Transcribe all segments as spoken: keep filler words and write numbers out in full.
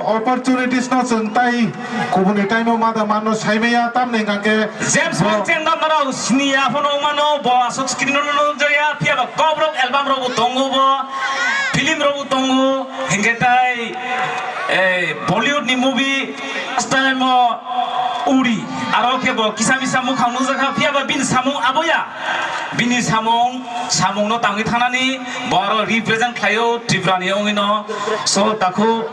Opportunities no chwng tai kubuni time o ma da mano sai maya, tamni hwnkha khe James bo Wangcheng no mano sini ya phano mano, bo aswk screen o nukjaya, phiya ba kok rok album rok bo tongo bo, film rok bo tongo, hinkhe tai, eh, Bollywood ni movie last time o Uri, aro khe bo kisa misa mukhang nukjakha, phiya ba bini samung aboya, bini samung, samung no tangwi thanani bo aro represent khlaio Tripura ni wngwi no, so takhuk.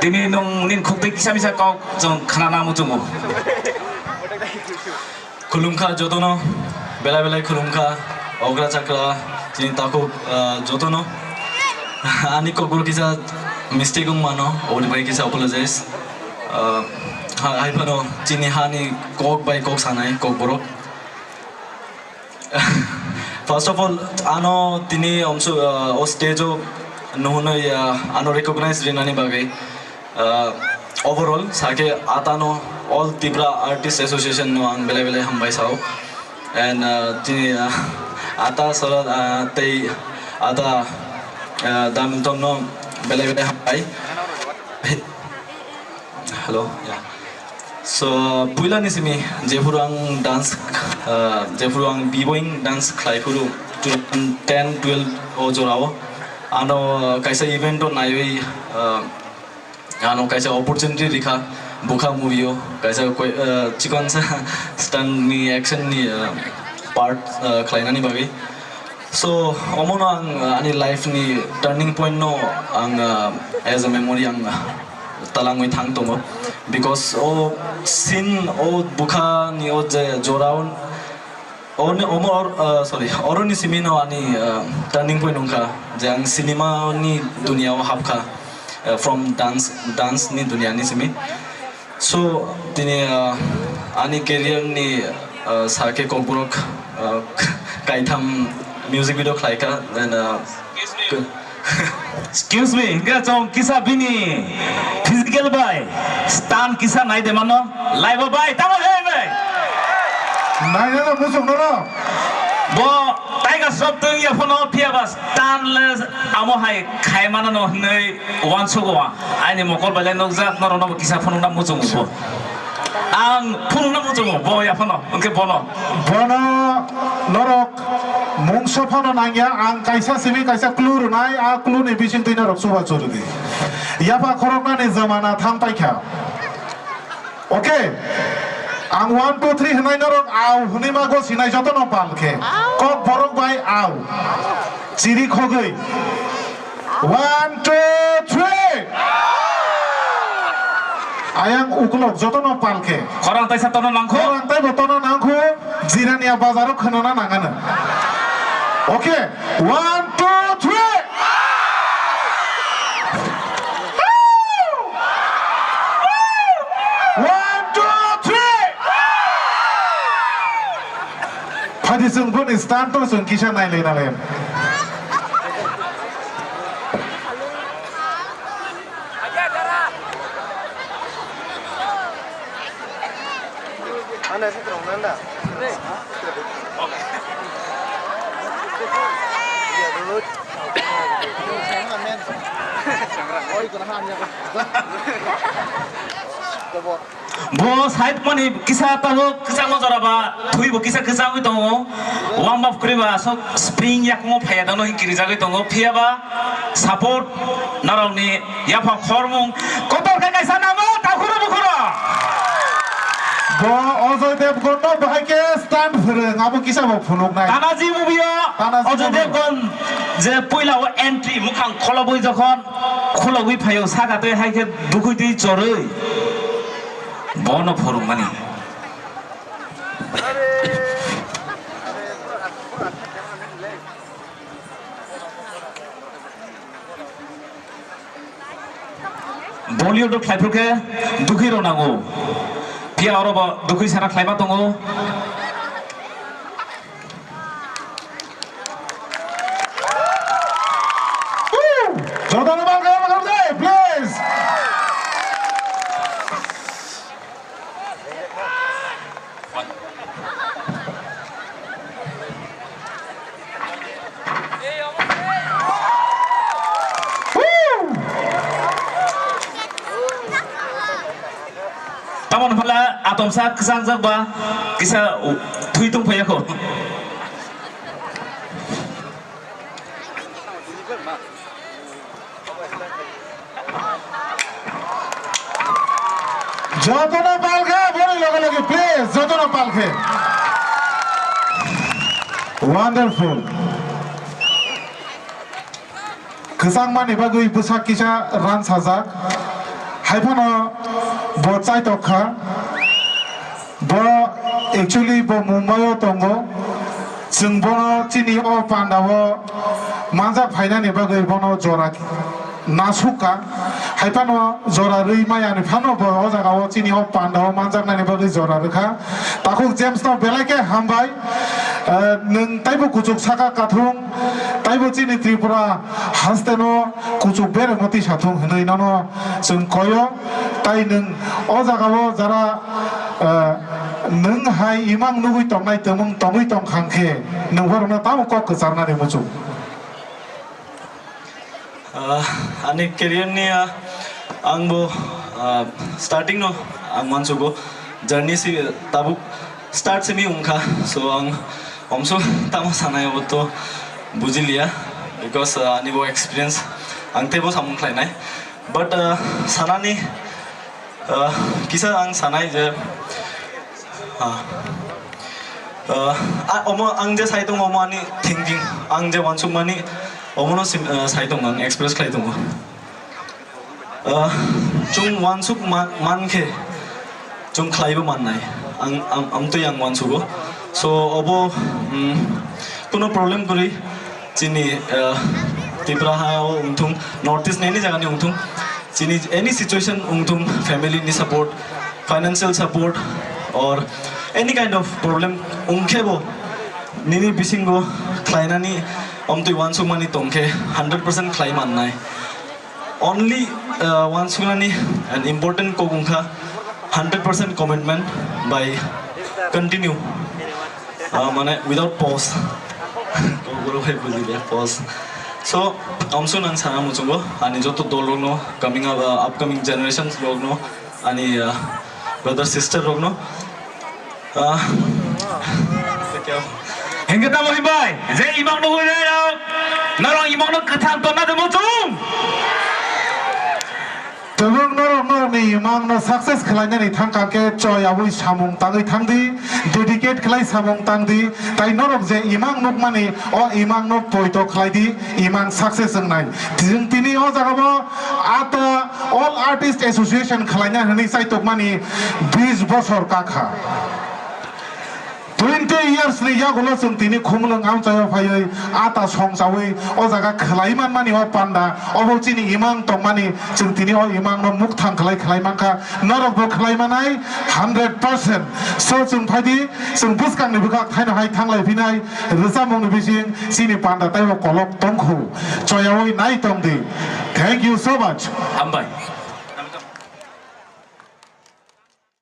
Tini nwng nini khuk twi kisa misa kok chwng khnana muchungo. Khulumkha jotono, belai belai khulumkha, okra chakra, chini takhuk, ah, jotono. Ani kokborok kisa mistake wng mano, oboni bagwi kisa apologize. Ah, ha-, hai phano chini hani kok bai kok sanai kokborok. First of all, ano tini omsu, uh, o stage o nuhunwi, uh, ano recognize rinani bagwi, uh, overall sake atano All Tripura Artist Association no ang belai belai hambai sao. And, uh, tini, uh, ata sora, uh, tei ata, uh, Damilton no belai belai hambai. Hello, yeah. So, puila ni simi, jephuru ang dance, ah, jephuru ang biboing dance khlai phuru, two thousand ten twelve o jorao, ano, ah, kaisa event o naiwi, ah, ano kaisa opportunity rikha, Bukha movie o, kaisa koi, ah, chikon sa stunt ni, action ni, ah, part, ah, khlainani bagwi. So, omono ang, uh, ani life ni turning point no ang, uh, as a memory ang, uh, talangwi thang tongo. Because o scene, o Bukha ni o je jora o, o ni, omo or-, uh, sorry, oro ni simi no ani, uh, turning point wngkha je ang cinema ni dunia o hapkha, uh, from dance, dance ni dunia ni simi. So, tini, ah, ani career ni, ah, sake kokborok, ah, kaitham music video khlaikha, then, ah, Excuse me, hingke chong kisa bini physical bai stand kisa nai de mano, live o bai, tamo he bai. Nai na muchung no. Bo Tiger Shroff tong ya phano phiya ba stand le amo hai khai mano no hinui. Uansugo ang, aini mokol bai le nukjak, norokno bo kisa phunukna muchungo bo. Ang phunukna muchungo, bo ya phano, hwnkhe bono. Bono norok mungsa phano nangya, ang kaisa simi kaisa clue rwnai, a clue ni bisingtwi norok chubachu rwdi. Yapha khoroknani jamana thang paikha. Okay, ang one, two, three hwnai norok au hwnwi ma gosinai jotono pal khe. Kok borok bai au. Chiri khogwi. One, two, three. Ayang ukulok jotono pal khe. Khorang taisa tono nangkho. Khorang taibo tono nangkho. Jirania bazaro khwnana nangano. Okay. One, two, three. One, two, three. Phaidi chwng boni stand to chwng kisa nailai nalai. Bo side mani kisa tabuk kwchangma jora ba thwi bo kisa kwchangwi tongo. Warm up kwrwi ba aswk spring yakung phaiya dano hin kirijagwi tongo. Phiya ba support narokni yapha khormung kotor khe kaisa nango takhuro bukhuro. Bo Ajoy Devgan no bahai khe stand phwrwng abo kisa bo phunuknai. Tanaji movie o Tanaji Ajoy movie. Devgan je puila o entry mukhang kholobwi jokhon kholobwi phaio saka twi hai khe bukhwi twi chorwi bono phurwngmani. Bollywood o khlaiphuru khe dukhi rw nango. Phiya oro bo dukhi sana khlaima tongo. Jotono mal kaya makam dai, please. Atomsa kwchangjak ba kisa thwi tong phaiya kho. Jotono palkhe, boni loge loge, please, jotono palkhe. Wonderful. Kwchangmani bagwi bwsa kisa ransajak. Haiphano bo chaitok kha. Bo actually bo Mumbai o tongo. Chwng bono chini o panda o manjak phainani bagwi bono jora nasuk kha. Haiphano jora rwi maya ni phano bo o jaga o chini o panda o manjaknani bagwi jora rwkha. Takhuk James no belai khe hambai. Eh, nwng taibo kuchuk saka kathung, taibo chini Tripura haste no kuchuk beremo tisa thung hwnwi nono chwng koyo. Tai nwng o jaga o jara, eh, nwng hai imang nugwi tongnai, twmwng tongwi tong kha khe nwng borokno tamo kok kwcharnani muchung. Ah, ani career ni, ah, ang bo, ah, starting no ang mansugo journey si tabuk start simi wngkha, so ang omso tamo sanai abo to bujiliya, because, ah, ani bo experience ang teibo samung khlainai, but, ah, sanani Ah, kisa ang sanai je, ah, ah, a-, omo ang je sai tongo, omo ani thinking, ang je wansukmani, omono sim-, ah, sai tongo, ang express khlai tongo. Ah, chwng wansuk ma-, mankhe, chwng khlaibo mannai. Ang, ang, amtwi ang wansugo. So, obo, mm, kuno problem kwrwi. Chini, uh, Tripura ha o wngthung, North East ni any jaga ni wngthung, chini any situation wngthung, family ni support, financial support, or any kind of problem wngkhe bo nini bisingo khlainani omtwi wansukmani tongkhe hundred percent khlai mannai. Only, uh, wansuknani an important kok wngkha hundred percent commitment by continue, uh, mane without pause. Borok hai buji de pause. So, omso nang sana muchungo ani joto dol rokno, coming up, uh, upcoming generations rokno, ani, uh, brother sister rokno. Ah. Hingke tamo himbai, je imang no hoi rok, norok imang no kathang tonna de muchung. Tebong norok norokni imang no success khlainani thangkha khe choi abui samung tangwi thangdi, dedicate khlai samung tangdi, tai norok je imang nukmani o imang no poito khlaidi, imang success wngnai. Chwng tini o jaga bo ata All Artist Association khlaina hwnwi chaitokmani bis bosor kakha. Twenty years ni yagulo chwng tini khumulwng amchaio phaiwi ata songchawi o jaga khlai manmani o panda, obo chini imang tongmani, chwng tini o imang no mukthang khlai khlai mankha, norok bo khlai manai hundred percent. So chwng phaidi, chwng bwskang ni bwkhak thaino hai thanglai phinai, rwchapmung ni bising chini panda taibo kolok tongkhu, choyawi nai tongdi. Thank you so much. Hambai.